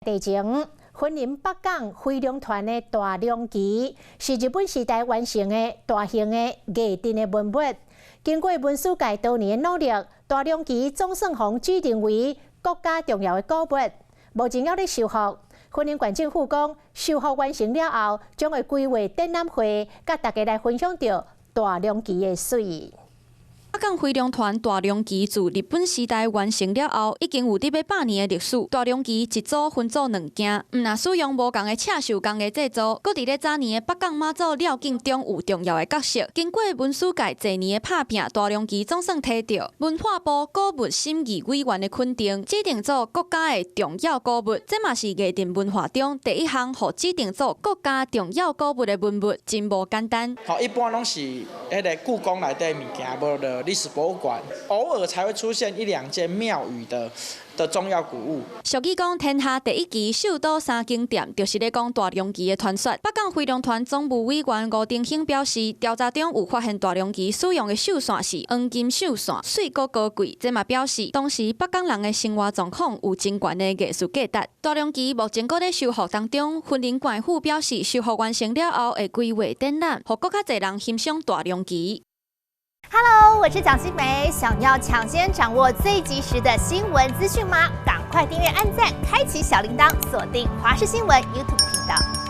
地前，雲林北港飛龍團的大龍旗是日本時代完成的大型的藝陣的文物。經過文史界多年的努力，大龍旗總算予指定為國家重要的古物。目前猶咧修復，雲林縣政府講，修復完成了後，將會規劃展覽會，佮大家來分享著大龍旗的媠。北港飛龍團大龍旗自日本時代完成了後，已經有得欲100年的歷史。大龍旗一組分做兩件，毋但使用無仝的刺繡工藝製作，閣佇咧早年的北港媽祖繞境中有重要的角色。經過文史界濟年的拍拚，大龍旗總算提著文化部古物審議委員的肯定，指定做國家的重要古物。這嘛是藝陣文化中第一項予指定做國家重要古物的文物，真無簡單。吼，一般攏是彼个故宮內底物件，無就歷史博物館，偶爾才會出現一兩件廟宇的重要古物。俗語講天下第一旗，秀島三更店，就是咧講大龍旗的傳說。北港飛龍團總務委員吳定興表示，調查中有發現大龍旗使用的繡線是黃金繡線，媠閣高貴。這嘛表示當時北港人的生活狀況有真懸的藝術價值。大龍旗目前閣咧修復當中，雲林縣府表示修復完成了後會規劃展覽，予閣較濟人欣賞大龍旗。 Hello，我是蔣新梅，想要搶先掌握最及時的新聞資訊嗎？趕快訂閱、按讚、開啟小鈴鐺，鎖定華視新聞 YouTube 頻道。